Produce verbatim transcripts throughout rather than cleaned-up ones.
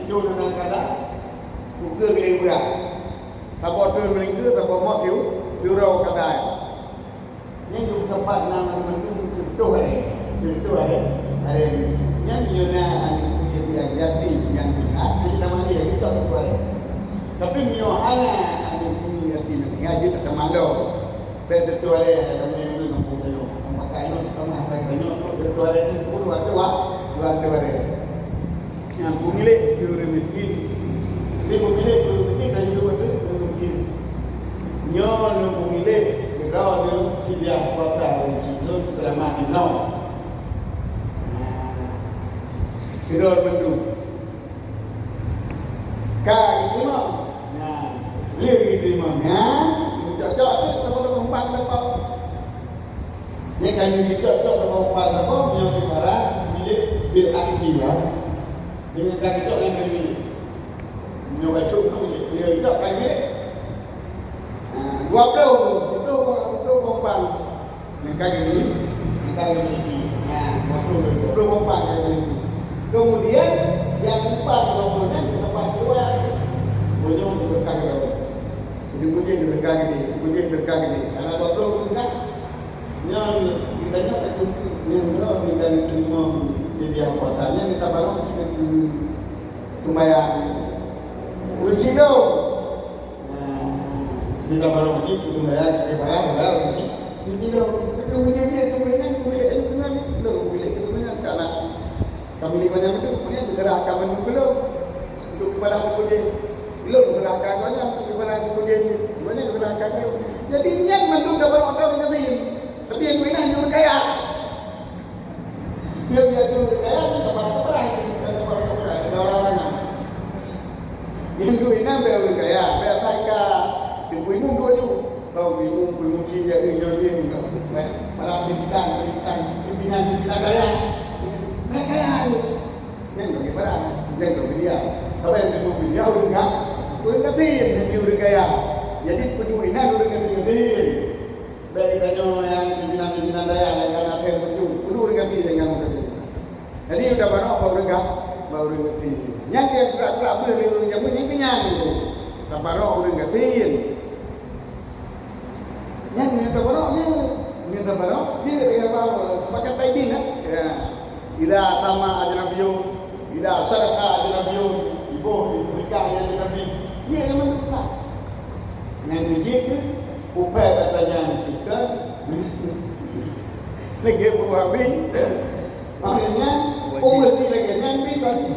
Cun na kada, ukeue geude beurah. Saboh thon meulingkeue, saboh mo siu, siuroe kadai. Nyan duek teumpat na mandum seutoh hai, seutoh hai. Hai nyan nyoe na aneuk murid nyang yatim nyang tinggai, hana tamah lé, itu seutoh hai. Tapi nyoe hana aneuk murid yatim nyang tinggai, jeuet tamah lom. Bèk teutualè, hai kamoe nyang ureueng gampông tanyoe. Nyang pakai nyoe, tamah pakai tanyoe, teutualè jih pun dua dua, dua tualè. Nyang peumilék keu ureueng miskin. Lé peumilék keu ureueng miskin, dan jeuet keu ureueng miskin. Nyoe lôn peumilék keudroe lôn siblah kuasa lôn, lôn seulama jinoe. Nah, keudroe bandum. Ka geuteumong. Nah, lé geuteumong. Nah, cocok tu, teumong-teumong bang teumong. Nyan ka lheueh geucok-cok teumong bang teumong, nyoe ibarat milék bil akhirah. Dengan ka geucok nyan ka milék. Nyoe bacut tu milék. Lheueh geucok ka milék. Nah, dua ploh, dua ploh, dua ploh bang. Nyang ka geubri, nyang ka geubri. Nah, dua ploh, dua ploh empat ka geubri. Kemudian, nyang keempat, dua ploh nyan, keempat keluar. Bujang keubeukan keudroe. Jadi, bujang keubeukan geude, bujang keubeukan geude. Karena dua ploh keubeukan, nyan, kita nyoe tak cukup. Nyan, kalau kita terima, jadi yang kuasa, nyan kita baru kita sembahyang. Uji tu. Nah, bila baru masjid, itu bayar, kita bayar, bayar masjid. Jadi, kalau kita punya dia, tu mainan, tu mainan, itu kan, tu milik, itu kan, karena kami lima yang itu, punya diserahkan benda belum. Untuk kepada aku dia, belum diserahkan banyak, untuk kepada aku dia, banyak diserahkan belum. Jadi, niat mandum dapat orang tahu, tapi yang mainan hanya berkaya. Dia, dia tu, saya ni tak pernah, tak pernah, tak pernah, tak pernah, tak pernah, tak pernah. Yang duit nyan bèk ureueng kaya, bèk asai ka. Teungku Imum dua tu. Kau Imum, Imum si, ya, eh, nyoe dia, malah bintang, bintang, pimpinan, pimpinan dayah. Mereka kaya tu. Nyan bagi barang, nyan bagi dia. Kalau yang teungku dia, ureueng ka, ureueng gasien, jadi ureueng kaya. Jadi, penuh inan ureueng gasien-gasien. Bèk geutanyoe nyang pimpinan-pimpinan dayah nyang ka na thèe meucue, peue ureueng gaki nyang ka meucue. Jadi, tabarak bak ureueng ga-, bak ureueng gaki. Nyang keu gerak-gerak beuh lé ureueng jameun nyang keu nyan tu. Tabarak ureueng gaki. Nyan meunyoe tabarak jeuet. Meunyoe tabarak jeuet, ya, bak, bak kata idin, eh. Ya. Idza sama ajnabiyyun, idza sadaqa ajnabiyyun, iboh dipeugah lé Nabi. Iya, nyang mandum that. Nyang jeuet keu upaya bak tanyan kita. Lagèe buah bin. Maknanya, oh, mesti lagèe nyan bin tadi.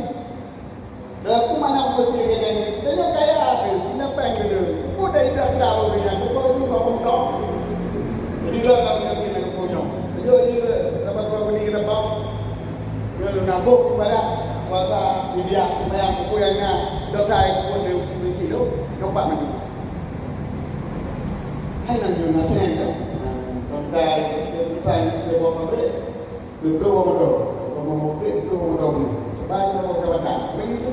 Dalam mana mesti lagèe nyan? Kita nyoe kaya tu, sinapan gitu. Kok dah idah-idah orang yang tu, kok tu, kok tu. Jadi, dah kami ngerti nak punya. Jadi, dia dapat dua bini dapat. Dia nak bok kepala, kuasa, dia, supaya aku yang nak dosa yang pun dia mesti benci tu, nampak mati. Hai nak nyoe nak kan? Tentang dia bukan dia bawa pabrik. Beutôi beutôi. Beutôi beutôi. Beutôi beutôi. Sebab dia bawa jabatan. Begitu.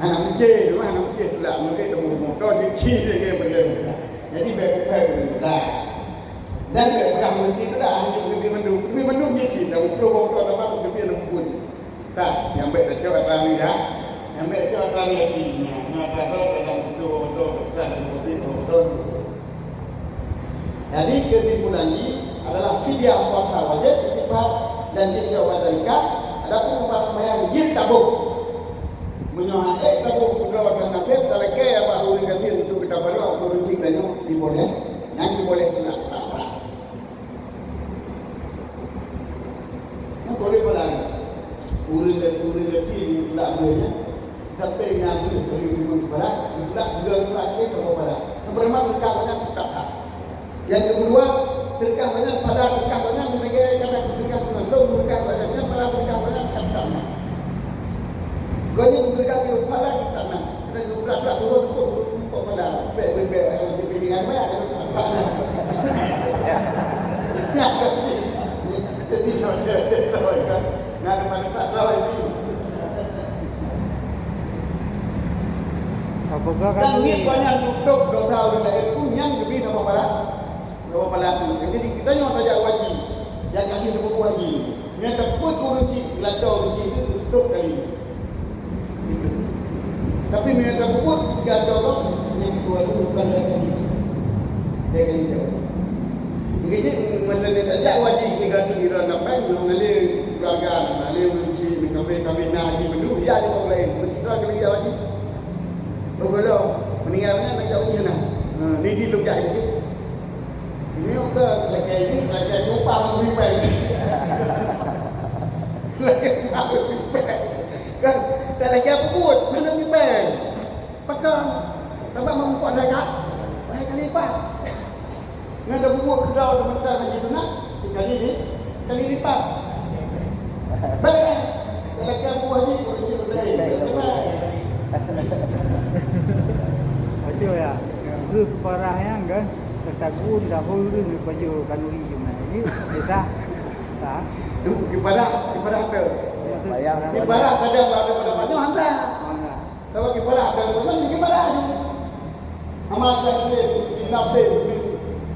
Anak meucé tu, anak meucé tu lah, mungkin temu motor, dia cih dia ke benda. Jadi, bèk bukai benda. Dan bèk pegang meusti tu dah, hanya lebih mandum. Lebih mandum dia cih, dah ukur motor, dah masuk, lebih anak meucé. Ka, nyang bèk tacok atra nyan, nyang bèk tacok atra nyan, nyan atra droe kadang beutôi, beutôi, bukan, beutôi, beutôi. Jadi, kesimpulan jih adalah fidyah puasa wajéb, istighfar, dan jih jauh dari zakat, adapun ubat sembahyang jih taboh. Meunyoe hana taboh, putroe dan naseb, talakèe bak ureueng gasien untuk kita baroe, ureueng sing tanyoe, diboleh, nyan diboleh pula, tak apa. Nyan boleh peurang. Ureueng, ureueng gaki di pulak beuh nyan, sampai nyan beuh kali limong kepala, di pulak tiga pulak ke sama pala. Yang pertama, sedekah banyak, tak sah. Yang kedua, sedekah banyak, pala sedekah banyak, mereka kata sedekah banyak, belum sedekah banyak, yang pala sedekah banyak, tak sah. Gobnyan sedekah di pala, tak sah. Kata geupeugah-peugah turun, turun, turun, turun, pada bèk, bèk, bèk, bèk, bèk, bèk, bèk. Jadi, na teumpat-teumpat droe itu. Apa kau Dan kan ni ni? Banyak tutup dosa ureueng laén pun nyang geubri sama pala, sama pala tu. Jadi, kita nyoe tajak haji, nyang kasih teupeu haji. Nyang teupeu ureueng cit, lakoe ureueng cit itu. Trok kali. Tapi meunyoe tapeubuet, tiga droe nyan dua bukan dari kami. Dari kami jauh. Jadi, masa dia tak jak wajib tiga tu kira lapan, nyoe ngalih keluarga, ngalih ureueng cik, ngalih kami na haji bandum, dia ada orang lain. Mesti droe kali dia wajib. Begolong, meninggalnya nak jauh je nah. Ha, ni di lujah je. Ini udah lagi ini, lagi lupa lebih baik. Kan, tak lagi apa buat, mana lebih baik? Pegang, tambah mampu saya kak, saya kali lipat. Nggak ada buat kerja, sebentar lagi tu nak, sekali ni, sekali lipat. Baik, tak lagi apa buat ni, boleh cek betul. Betul ya. Terus parah yang kan. Tatagun dahulu ni baju kanuri cuma. Ini dah. Dah. Kipadah, kipadah tu. Sembahyang. Kipadah kadang ada pada banyak hantar. Mana? Kalau kipadah ada pada banyak kipadah tu. Amal takdir, nafsin,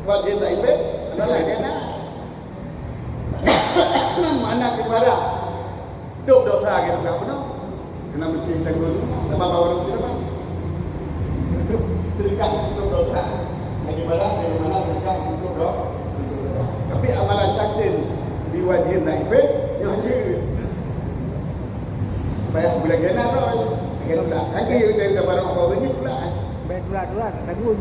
wajib tak ibe, adalah kena. Mana kipadah? Dok dosa gitu kan, benar? Kena mesti tegur, sama bawa orang kita kan. Dok terdekat untuk dosa. Lagi banyak dari mana terdekat untuk dosa. Tapi amalan syaksin di wajib naik pun, nyoh je. Payah bila kena tu, kena pula. Kan dia udah barang kau ni pula. Baik pula-pula, tak takut.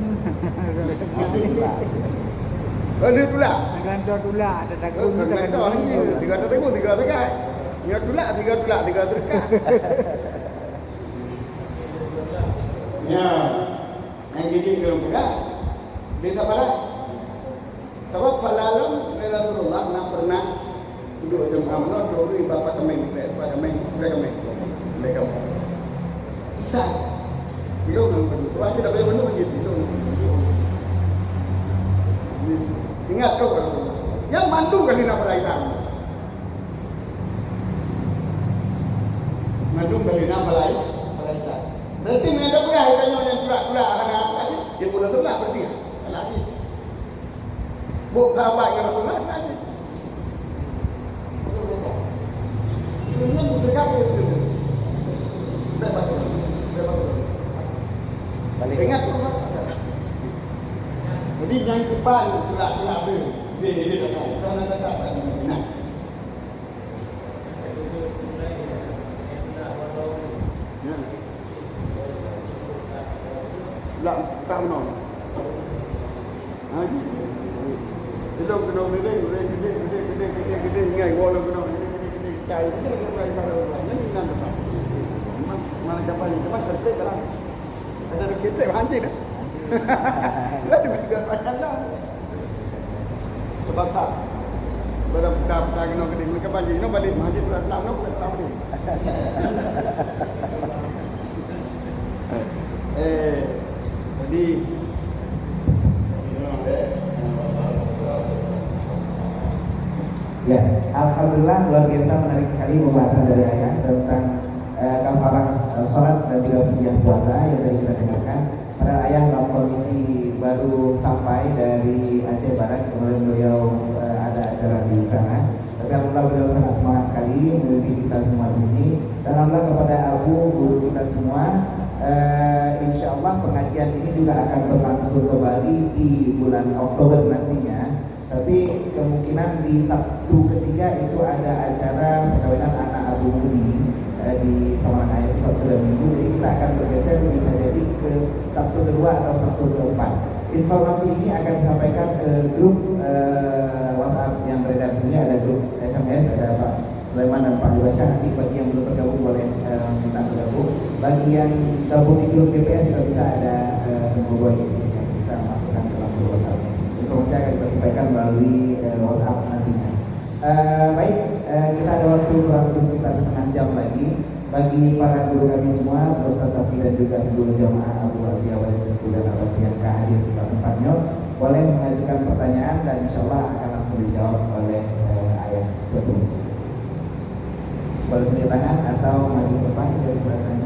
Boleh pula. Gantoh tulak, ada takut. Gantoh ni, tiga tak takut, tiga tak. Ya tulak, tiga tulak, tiga terdekat. Ya. Yang gigi belum pegang. Dia tak pala. Sabab pala lom, Rasulullah nak pernah duduk jemaah mana, duduk di bapa kemeng, bapa kemeng, bapa kemeng. Mereka. Isa. Dia orang pun. Wah, kita boleh menunggu je, dia orang. Ingat tu, yang mantu kali nak pala Isa. Mandum bagi na balai, balai sa. Berarti meunyoe tapeugah geutanyoe nyang tulak-tulak hana apa, dia pun Rasulullah berarti salah dia. Buk sahabat ngon Rasulullah, salah dia. Ini bercakap dia tu. Balik. Ingat tu. Jadi nyang depan tulak-tulak tu, dia, dia, dia, dia, dia, dia, dia, dia, dia, dia, dia, dia, dia, Lah, tak menang. Ha, ji. Ilong kena milih, milih, milih, milih, milih, milih, milih, ingat, gua lom kena, milih, milih, milih, milih, cai, milih, milih, milih, milih, milih, milih, mana capai, capai, tertib dalam. Ada tertib, hancur dah. Lalu, bukan macam mana. Sebab sa-, barang peta-peta keunoe keudeh, meuka bagi inoe balik, meuhajat pula selam inoe, pula selam inoe. Eh, jadi, Ya, alhamdulillah, luar biasa menarik sekali pembahasan dari Ayah tentang eh, kafarah eh, salat dan juga fidyah puasa yang tadi kita dengarkan. Padahal Ayah dalam kondisi baru sampai dari Aceh Barat, kemudian beliau eh, ada acara di sana. Tapi alhamdulillah, beliau sangat semangat sekali memimpin kita semua di sini. Dan alhamdulillah kepada Abu, guru kita semua, eh, insya Allah pengajian ini juga akan berlangsung kembali di bulan Oktober nantinya. Tapi kemungkinan di Sabtu ketiga itu ada acara perkawinan anak Abu Mudi eh, di Samarang Air, Sabtu dan Minggu. Jadi kita akan bergeser, bisa jadi ke Sabtu kedua atau Sabtu keempat. Informasi ini akan disampaikan ke grup eh, WhatsApp yang beredar di sini, ada grup S M S, ada Pak Sulaiman dan Pak Haji Basyar. Nanti bagi yang belum bergabung boleh eh, minta bergabung. Bagi yang gabung di grup G P S juga bisa, ada eh, nomor boy yang bisa masukkan ke dalam grup WhatsApp. Informasi akan kita sampaikan melalui eh, WhatsApp nantinya. Eh, baik, eh, kita ada waktu kurang lebih sekitar setengah jam lagi. Bagi para guru kami semua, Ustaz Safi dan juga seluruh jamaah Abu Abdiyah Walid dan Abu Abdiyah yang hadir di tempat nyoe, boleh mengajukan pertanyaan dan insya Allah akan langsung dijawab oleh eh, Ayah. Cukup. Boleh tunjuk tangan atau maju ke depan, kita silakan.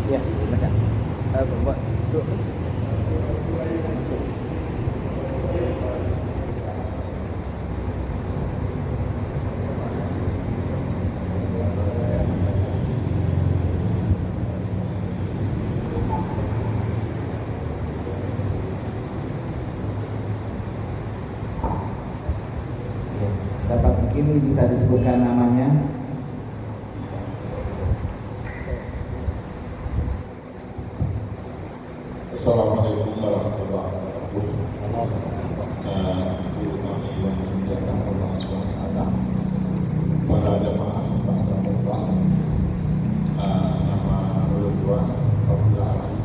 Ya, silakan. Eh, buat, buat. Ini bisa disebutkan namanya. Assalamualaikum warahmatullahi wabarakatuh. Eh, terima kasih yang dimuliakan Allah subhanahu wa taala. Para jamaah, para jamaah, eh, nama ulun tuan, Abdullah Alwi.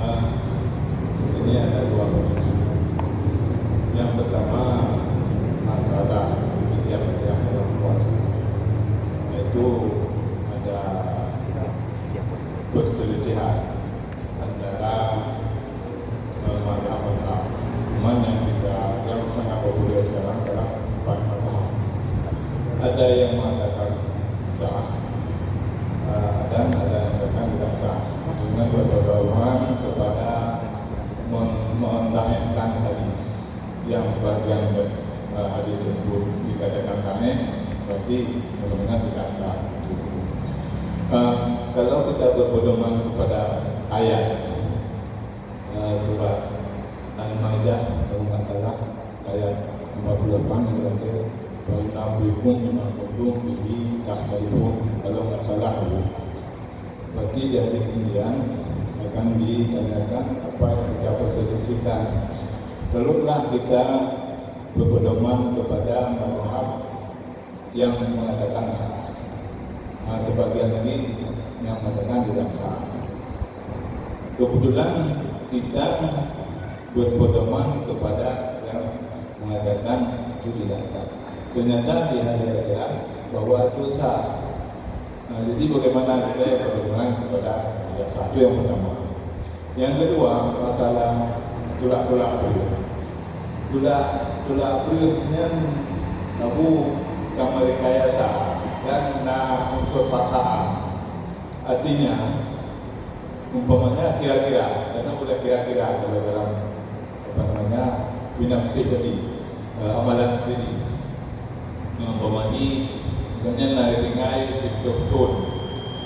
Eh, ini ada dua pertanyaan. Yang pertama, masalah tiap-tiap orang puasa. Yaitu ada perselisihan antara, eh, mazhab-mazhab. Cuman yang kita, yang sangat populer sekarang adalah empat mazhab. Ada yang mengatakan sah, eh, dan ada yang mengatakan tidak sah. Dengan berpedoman kepada men-, mendaifkan hadis. Yang sebagian, eh, hadis tersebut dikatakan dhaif, berarti mudah-mudahan tidak sah. Eh, kalau kita berpedoman kepada ayat, eh, surat Al-Maidah, kalau nggak salah, ayat empat puluh delapan yang terakhir, "Wa yunabbiukum bima kuntum bihi takhtalifun," kalau nggak salah, berarti di hari kemudian akan ditanyakan apa yang kita perselisihkan. Kalau kita berpedoman kepada mazhab yang mengatakan sah, nah, sebagian lagi yang mengatakan tidak sah. Kebetulan kita berpedoman kepada yang mengatakan itu tidak sah. Ternyata di hari akhirat bahwa itu sah. Nah, jadi bagaimana kita berhubungan kepada yang sah? Itu yang pertama. Yang kedua, masalah tulak-tulak breuh. Tulak, tulak breuh nyan kabu ka meurekayasa dan na unsur paksaan. Artinya, umpamanya kira-kira, karena boleh kira-kira kalau dalam, apa namanya, binafsih tadi, eh, amalan tadi. Yang umpama ni, misalnya na ringai tujuh thon,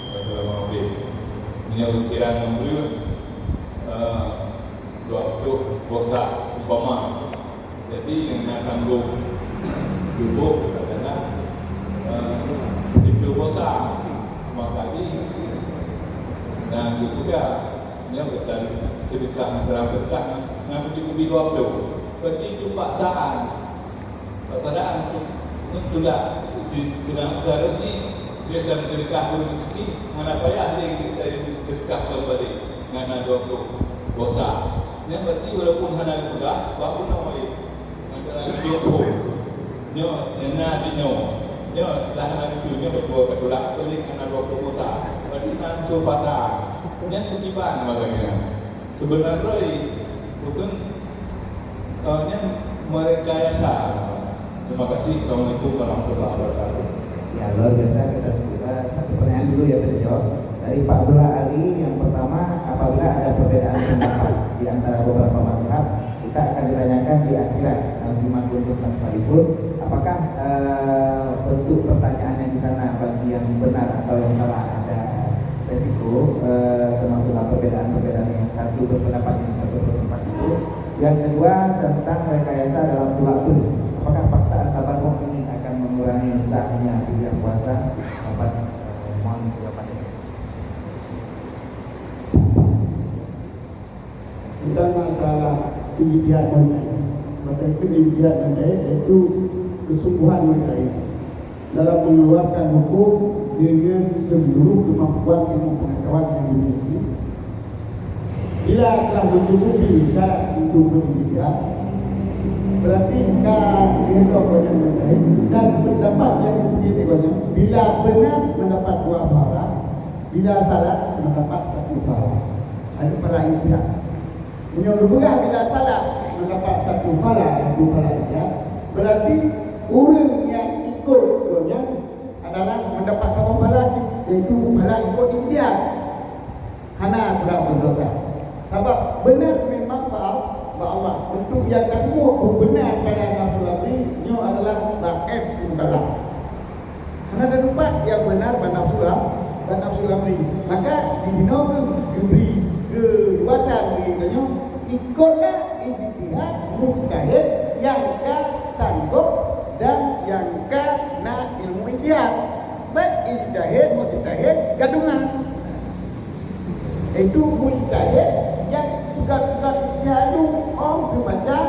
kalau mau ambil. Punya ukiran nomor, eh, dua puluh bosa umpama. Jadi, yang nak tanggung tubuh adalah, eh, tujuh bosa. Maka di, dan juga, dia bertali sedekah antara berkah dengan mencukupi dua puluh. Berarti itu paksaan. Paksaan untuk, untuk tulak di, di dalam udara ni, dia akan sedekah guru miskin, mana payah dia dari sedekah kembali dengan dua puluh bosa. Yang berarti walaupun hana mudah, baru nak wajib. Antara tujuh puluh. Nyoe, nyoe na di nyoe. Nyoe, dah na di nyoe, nyoe ketua ketulah pelik hana dua puluh kota. Berarti na tu pasal. Nyan keutiban makanya. Sebenarnya, bukan, eh, nyan merekayasa. Terima kasih. Assalamualaikum warahmatullahi wabarakatuh. Ya, luar biasa kita, eh, satu pertanyaan dulu ya, Pak Jawab. Dari Pak Abdullah Ali, yang pertama, apabila ada perbedaan pendapat di antara beberapa mazhab, kita akan ditanyakan di akhirat, eh, "Bima kuntum takhtalifun?" Apakah, eh, bentuk pertanyaan yang di sana bagi yang benar atau yang salah ada resiko, eh, termasuklah perbedaan-perbedaan yang satu berpendapat, yang satu berpendapat itu? Yang kedua, tentang rekayasa dalam tulak breuh. Apakah paksaan tabarruk ini akan mengurangi sahnya fidyah puasa? Dapat, eh, mohon jawabannya. Tentang masalah ijtihad mujtahid. Maka itu ijtihad mujtahid iaitu kesungguhan mujtahid dalam mengeluarkan hukum dengan seluruh kemampuan ilmu pengetahuan yang dimiliki. Bila telah mencukupi syarat untuk berijtihad, berarti ka dihitung banyak mujtahid dan pendapat yang dipuji banyak. Bila benar mendapat dua pahala, bila salah mendapat satu pahala. Ada pahala ijtihad. Meunyoe geupeugah bila salah mendapat satu pahala, satu pahala ijtihad, berarti ureuëng nyang ikot gobnyan adalah mendapat saboh pahala jih, yaitu pahala ikot ijtihad. Hana sidroe pun dosa. Sabab benar memang bak, bak Allah. Untuk nyang ka teupeu benar pada nafsu amri, nyoe adalah dhaif simukalah. Hana teumpat nyang benar bak nafsu am-, bak nafsu amri. Maka di sinoe geu-, geubri keuluwasan bagi tanyoe, ikotlah ijtihad mujtahid nyang ka sanggob dan nyang Baik ijtihad, mujtahid, gadungan. Itu mujtahid nyang peugah-peugah ijtihad tu, oh, geubaca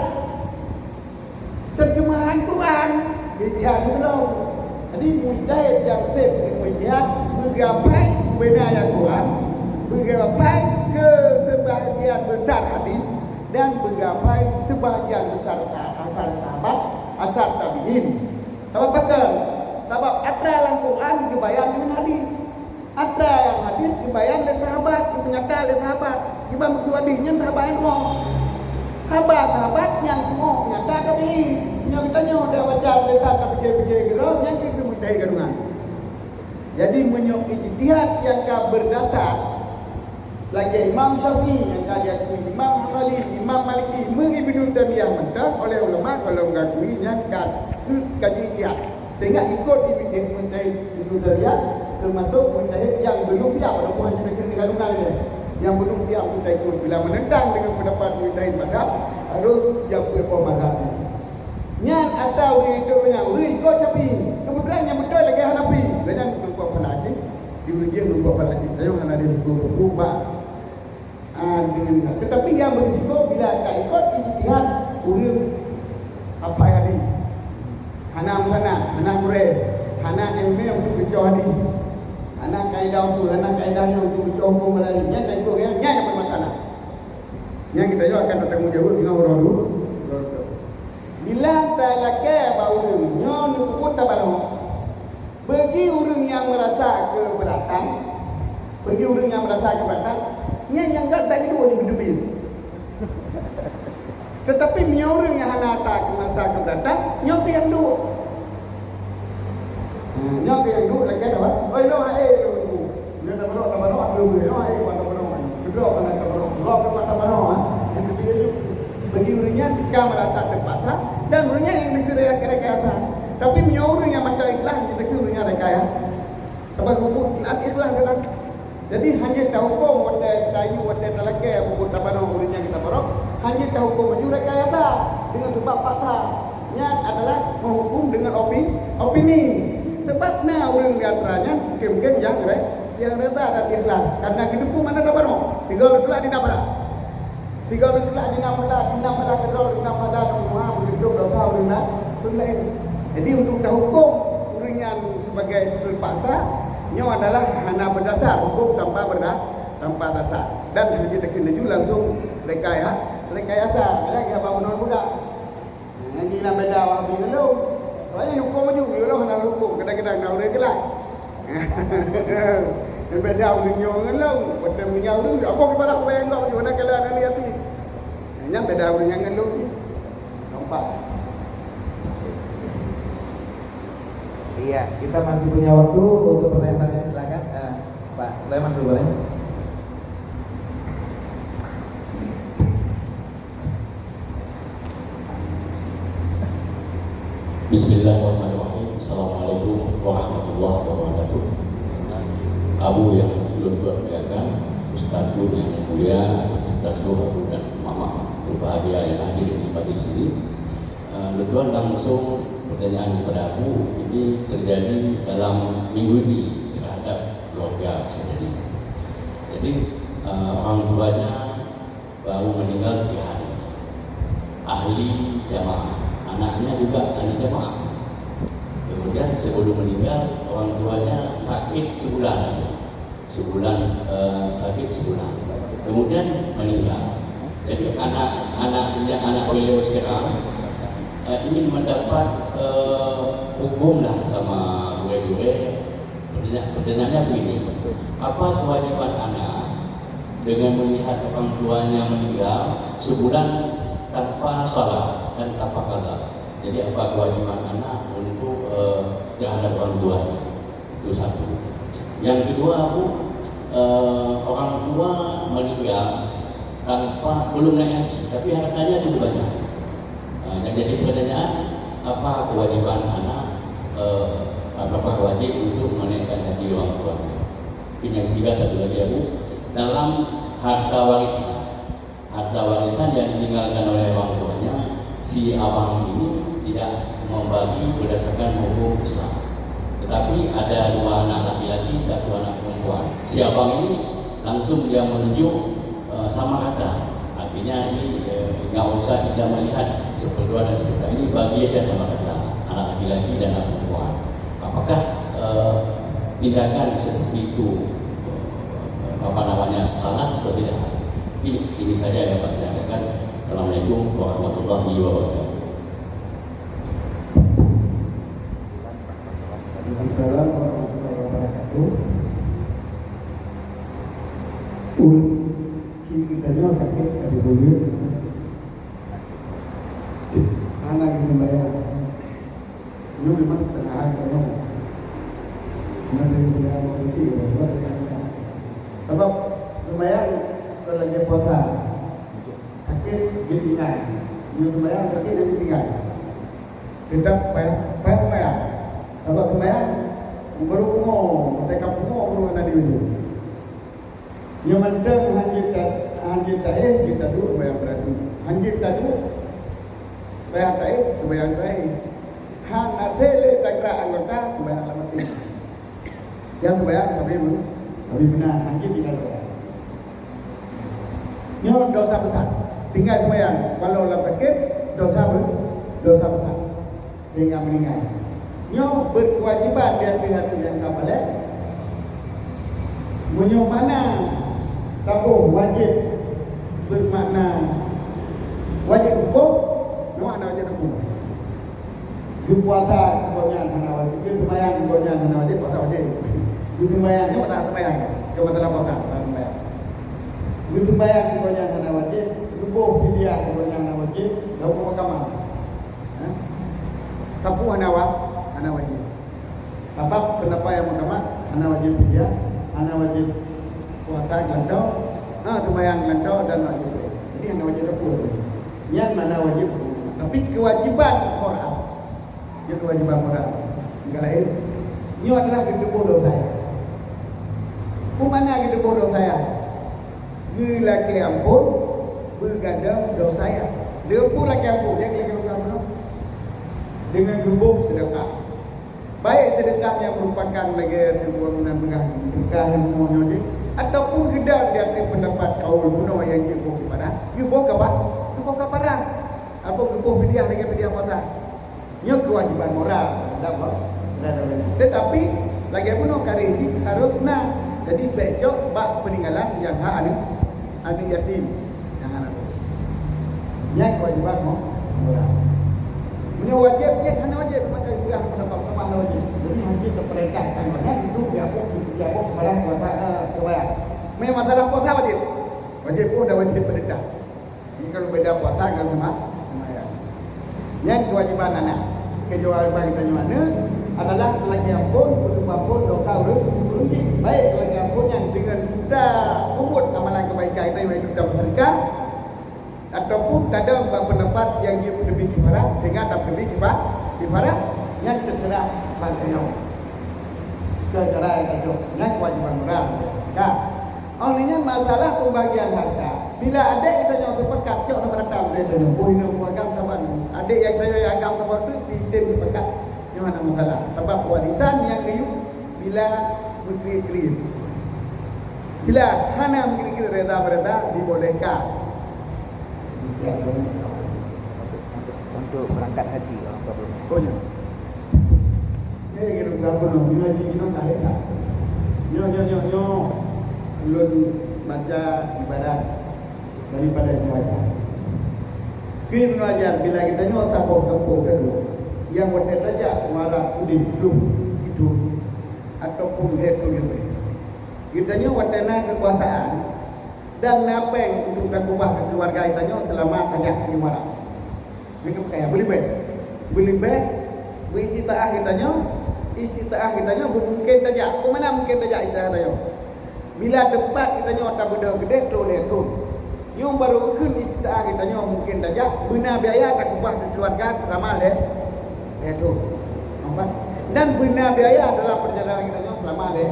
terjemahan Quran, ijtihad ulang. Jadi mujtahid nyang sép mujtahid, beureugai bubena ayat Quran, beureugai keu sebahagian besar hadis, dan beureugai sebahagian besar sa-, asar sahabat, asar tabi'in. Sabab pakon? Sabab atra lam Quran geubayan ngon hadis. Atra lam hadis geubayan lé sahabat, geunyata lé sahabat. Kiban maksud hadis nyan? Sahabat nyan tuwoe. Haba sahabat nyang tuwoe nyata tabi'in. Nyoe geutanyoe dak baca tulisan tapike-pike keudroe, nyan keuh mujtahid gadungan. Jadi meunyoe ijtihad nyang ka beurdasar lagèe Imam Syafi'i nyang ka diakui Imam Hambali, Imam Maliki, meu Ibnu Taimiyah mantong oleh ulama gohlom geukui nyan ka, ka ijtihad. Sehingga ikot Ibnu Taimiyah, Ibnu Taimiyah termasuk mujtahid nyang belum siap, walaupun hanya dekat dengan luna dia. Nyang belum siap untuk ikut bila menentang dengan pendapat mujtahid mazhab, harus jawab mazhab. Nyan atau di itu yang ikot Syafi'i. Kebetulan yang betul lagi Hanafi. Dan yang berubah pada lagi, di ujian berubah pada lagi. Saya hana ada berubah bah. Ah, dengan, tetapi yang berisiko bila tak ikut ijtihad ureueng apa jadi. Hana meusanan, hana gurèe, hana ilmu untuk geucok hadis. Hana kaidah usul, hana kaidah nyan untuk geucok hukum lain. Nyan tak ikut, nyan, nyan yang bermasalah. Nyan kita juga akan bertanggung jawab dengan orang tu. Bila talakèe bak ureueng nyoe neupeubuet tabarok, bagi ureueng nyang meurasa keubeuratan, bagi ureueng nyang meurasa keubeuratan, nyan nyang gat bagi dua di beuteubiet. Tetapi meunyoe ureueng nyang hana rasa, meurasa keubeuratan, nyoe keuh nyang duek. Nah, nyoe keuh nyang duek lagèe apa? Oi, nyoe hai, nyoe tabarok, tabarok, aku beri, nyoe hai, buat tabarok. Kedua, buat tabarok. Dua, buat tabarok, ha? Yang ketiga tu, bagi ureueng nyan ka meurasa terpaksa dan ureueng nyan nyang dikeue reka-, rekayasa. Tapi meunyoe ureueng nyang mantong ikhlas, nyang dikeue ureueng nyan rekayasa. Sabab hukum ikhlas dalam. Jadi hanya tahukum watèe tayu, watèe talakèe buku tabarok ureueng nyang tabarok, hanya tahukum laju rekayasa dengan sebab paksa. Nyan adalah menghukum dengan opi-, opini. Sebab na ureueng di antara nyan mungkin-mungkin nyang re-, nyang reda dan ikhlas. Karena geuteupeue makna tabarok. Tiga beutulak di nafkah. Tiga beutulak di nafkah, di nafkah keudroe, di nafkah dan muha, meuhitung dosa ureueng laén. Jadi untuk tahukum ureueng nyan sebagai terpaksa, nyoe adalah hana berdasar, hukum tanpa berda-, tanpa dasar. Dan hanya takheun laju langsung rekaya-, rekayasa. Ada lagi apa menurut budak? Nah, ini nak beda Wahabi ngon lôn. Soalnya hukum laju, ngon lôn hana hukum. Kadang-kadang na ureueng keulak. Beda ureueng nyoe ngon lôn. Watèe meuninggai ureueng, apa keupada aku bayang kau, mana kalau ada lihat ni. Nyan beda ureueng nyan ngon lôn ni. Nampak? Iya, kita masih punya waktu untuk pertanyaan selanjutnya. Silakan, eh, Pak Sulaiman dulu boleh. Bismillahirrahmanirrahim. Assalamualaikum warahmatullahi wabarakatuh. Abu yang ulôn muliakan, Ustaz Gun yang mulia, Ustaz Nur Abu dan Mamak berbahagia yang hadir di majlis ini. Eh, kebetulan langsung pertanyaan kepada Abu, ini terjadi dalam minggu ini terhadap keluarga saya. Jadi, eh, orang tuanya baru meninggal tiga hari. Ahli jamaah. Anaknya juga ahli jamaah. Kemudian sebelum meninggal, orang tuanya sakit sebulan. Sebulan, eh, sakit sebulan. Kemudian meninggal. Jadi anak, anaknya, anak beliau sekarang, eh, ingin mendapat, eh, hukum lah sama gurèe-gurèe. Pertanya-, pertanyaannya begini, apa kewajiban anak dengan melihat orang tuanya meninggal sebulan tanpa salat dan tanpa qada? Jadi apa kewajiban anak untuk, eh, terhadap orang tuanya? Itu satu. Yang kedua, Bu, eh, orang tua meninggal tanpa, belum naik haji, tapi hartanya cukup banyak. Ah, yang jadi pertanyaan, apa kewajiban anak, eh, apakah wajib untuk menaikkan haji orang tuanya? Yang ketiga, satu lagi, ya, Bu, dalam harta warisan, harta warisan yang ditinggalkan oleh orang tuanya, si abang ini tidak membagi berdasarkan hukum Islam. Tapi ada dua anak laki-laki, satu anak perempuan. Si abang ini langsung dia menunjuk, eh, sama kata. Artinya ini, eh, nggak usah kita melihat seperti dua dan seperti ini, bagi aja sama kata, anak laki-laki dan anak perempuan. Apakah, eh, tindakan seperti itu, eh, apa namanya, salah atau tidak? Ini, ini saja yang dapat saya sampaikan. Assalamualaikum warahmatullahi wabarakatuh. Waalaikumsalam warahmatullahi wabarakatuh. Ulôn, si geutanyoe sakét ka dibuleuen. Hana geuseumbahyang. Nyoe memang kesengahan geutanyoe. Nyoe dari budaya manusia, buat dari anda. Sebab seumbahyang bukan lagi puasa. Sakét, dia tinggai. Nyoe seumbahyang sakét, dia tinggai. Tetap payah, payah seumbahyang. Sabab seumbahyang, baru pungo, watèe ka pungo, baru hana di ujong. Nyoe mantong hanjeuet ta-, hanjeuet taéh, jeuet taduek seumbahyang beurati. Hanjeuet taduek, payah taéh, seumbahyang taéh. Hana lé tagrak anggota, seumbahyang lam até. Nyang seumbahyang sabe meu-, sabe meunan, hana jeuet tinggai seumbahyang. Nyoe dosa besar. Tinggai seumbahyang walau lam sakét, dosa be-, dosa besar. Sehingga meuninggai. Nyoe beukewajiban di ateueh-ateueh nyang ka balek. Meunyoe makna taboh wajéb, beumakna wajéb hukôm, nyoe hana wajéb hukôm. Geupuasa gobnyan hana wajéb, geuseumbahyang gobnyan hana wajéb, puasa wajéb. Geuseumbahyang nyoe hana seumbahyang, nyoe masalah puasa, hana seumbahyang. Geuseumbahyang gobnyan hana wajéb, geuboh fidyah gobnyan hana wajéb, lalu mahkamah. Ha? Sapeue hana wa-, hana wajéb. Sabab pendapat nyang mahkamah hana wajéb fidyah, hana wajéb puasa gantong, ha, seumbahyang gantong dan wajéb. Jadi hana wajéb sapeue. Nyan mana wajéb, tapi kewajiban moral. Nyoe kewajiban moral. Nyang laén, nyoe adalah geuteupeue dosa nyan. Peue makna geuteupeue dosa nyan? Geulakèe amphon, beugadôh dosa nyan. Deungon peue lakèe amphon? Nyan geulakèe dosa bunoe. Deungon geuboh seudeukah. Baik seudeukah nyan meurupakan lagèe teungku nan peugah, seudeukah nyang bunoe nyoe jih, ataupun geudong di ateueh peundapat kaul bunoe nyang geuboh keupada, geuboh kapa-, geuboh kafarah. Apa geuboh fidyah lagèe fidyah puasa? Nyoe keuwajiban moral teuhadap, teuhadap ureueng nyan. Tetapi, lagèe bunoe kareh jih harôh na. Jadi, bèk cok bak peuninggalan nyang hak aneuk, aneuk yatim nyang hana ureueng. Nyan keuwajiban mo-, moral. Meunyoe wajéb, nyan hana wajéb, maka peugah pendapat ulama hana wajéb. Jadi, hana jeuet teupeurintahkan, maka itu diaboh, diaboh barang kuasa, eh, keubaya. Meunyoe masalah puasa wajéb. Wajéb pun dah wajéb peurintah. Ini kalau beda puasa dengan sema-, sembahyang. Nyan kewajiban aneuk. Kewajiban geutanyoe aneuk adalah lakèe amphon, peuteupeue amphon dosa ureueng, ureueng chik. Baik lakèe amphon nyan deungon peubuet amalan keubaikan geutanyoe, yaitu tameuseudeukah, ataupun tadong bak peundapat nyang jeuet teubiet kifarah, sehingga tapeuteubiet kifa-, kifarah, nyan teuseurah bak geutanyoe. Keu cara nyang tacok, nyan kewajiban moral. Ka. Óh lheueh nyan masalah pembagian harta. Bila adék geutanyoe seupakat cok sama rata, geutanyoe boh inong boh agam saban, adék nyang geutanyoe nyang agam saban tu ditem seupakat, nyoe hana masalah. Sabab warisan nyang geuyue bila meukriet-kriet. Bila hana meukriet-kriet, reda-reda dibolehkan. Untuk, untuk berangkat haji orang tua belum. Oh, ya. Nyoe lagèe lôn peugah bunoe, nyoe jinoe ka hebat. Nyoe, nyoe, nyoe, nyoe. Ulôn baca ibarat daripada Ibnu Hajar. Keu Ibnu Hajar, bila geutanyoe saboh gampông ka duek, nyang watèe tajak muara udeb ploh thôn ataupun lhèe thôn leubeh. Geutanyoe watèe na keukuasaan dan na péng untuk takeubah keu keuluwarga geutanyoe seulama tajak di muara. Nyan keuh peukayan, beuleubeh. Beuleubeh, beuistitaah geutanyoe, istitaah geutanyoe beumungken tajak. Peue makna mungken tajak istitaah geutanyoe? Bila teumpat geutanyoe tabeudôh keudeh troh lhèe thôn. Nyoe barô geukheun istitaah geutanyoe mungken tajak, beuna biaya takeubah keu keuluwarga seulama lhèe, lhèe thôn. Nampak? Dan beuna biaya dalam peurjalanan geutanyoe seulama lhèe,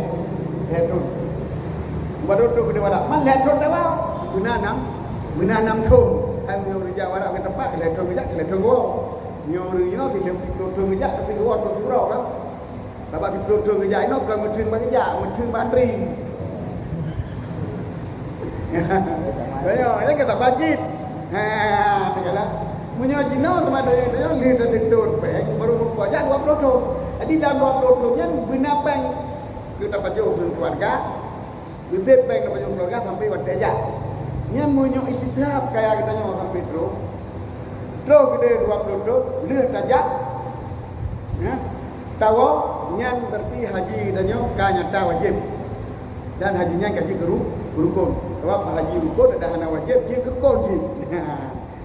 lhèe thôn. Barô troh keudeh badak, man lhèe thôn tawoe, beuna nam, beuna nam thôn. Hai meunyoe ureueng jak badak keu teumpat, lhèe thôn geujak, lhèe thôn geuwoe. Nyoe ureueng jinoe tiga puluh thôn geujak, tapi geuwoe troh siuroe kan. Sabab siplôh thôn geujak inoe kon meutheun bak geujak, meutheun bak antri. Banyak, ya kata bajit. Ha, teugalah. Meunyoe jinoe teuma teunyong lheueh taseutôt péng, baru meurumpok jak dua ploh thôn. Jadi dalam dua ploh thôn nyan beuna péng keu tapajoh keu keluarga, Leubeh péng tapajoh keuluwarga sampoe watée jak. Nyan meunyoe istisab kaya geutanyoe sampoe troh, troh keudeh dua ploh troh, lheueh tajak, ya, tawoe, nyan berarti haji geutanyoe ka nyata wajéb. Dan haji nyan ka jeuet keu ru-, keu rukon. Sabab haji rukon dak hana wajéb, jeuet keu rukon jih.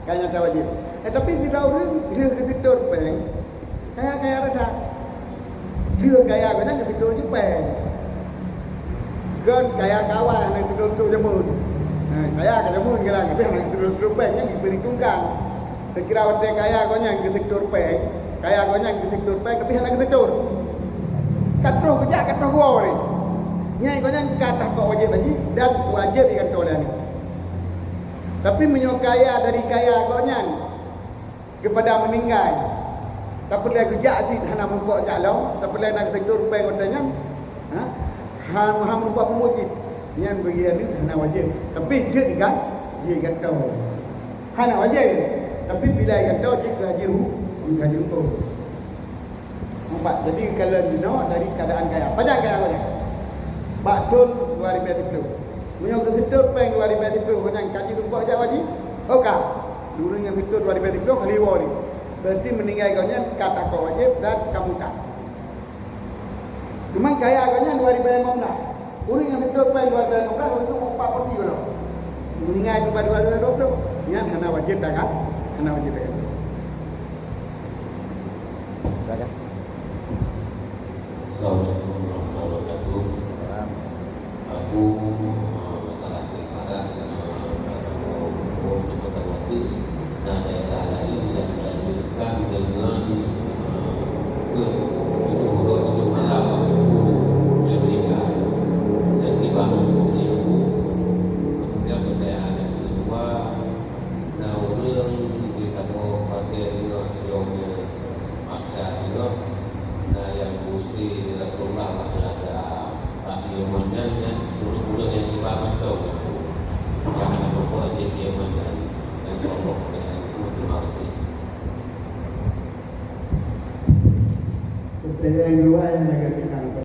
Ka nyata wajéb. Eh, tapi sidroe ureuëng lheueh geuseutôt péng, kaya-kaya rata. Lheueh kaya gobnyan geuseutôt jih péng. Kon kaya kawan hana geuseutôt jameun. Eh, kaya ka jameun kadang, tapi hana geuseutôt péng, nyan diperhitungkan. Seukira watée kaya gobnyan geuseutôt péng, kaya gobnyan geuseutôt péng, tapi hana geuseutôt. Ka troh geujak, ka troh geuwoe lé. Nyan gobnyan ka takok wajéb haji dan wajéb jigantoe lé aneuk. Tapi meunyoe kaya dari kaya gobnyan keupada meuninggai, tapeureulée geujak cit hana meurumpok jak lom, tapeureulée na geuseutôt péng watée nyan, ha? Ha, hana meurumpok peubuet cit, nyan bagi aneuk hana wajéb. Tapi jeuet digan-, jigantoe. Hana wajéb, tapi bila jigantoe jeuet keu haji ru-, keu haji rukon. Nampak? Jadi, kalon jinoe dari keuadaan kaya. Pajan kaya gobnyan? Bak thon dua ribée siplôh. Meunyoe geuseutôt péng dua ribée siplôh, gobnyan ka jeuet meurumpok jak haji? Oh, ka. Ureuëng nyang seutôt dua ribée siplôh ka lheueh woe lé. Berarti meuninggai gobnyan ka takok wajéb dan ka muta. Cuman kaya gobnyan dua ribée lima belas. Ureuëng nyang seutôt péng dua ribée lima belas, ureuëng nyoe empat porsi gohlom. Meuninggai dua ribée dua ploh, nyan hana wajéb tagan, hana wajéb tagan. Silakan. Assalamualaikum warahmatullahi wabarakatuh. Salam. Aku, eh, salah satu padan, eh, untuk kota Wati, dan daerah lain yang dilanjutkan dengan, eh, ke tujuh hari tujuh malam aku sudah meninggal. Dan tiba aku. Kemudian pertanyaan yang kedua, na ureuëng di kampung Pasir Tengah, Masa nyoe na nyang geuuse Rasulullah bak telaga bak ié meunan nyan ureuëng-ureuëng nyang iba mantong nyang hana meurumpok jih ié meunan nyang Allah Subhanahu wa Taala. Pertanyaan dua yang agak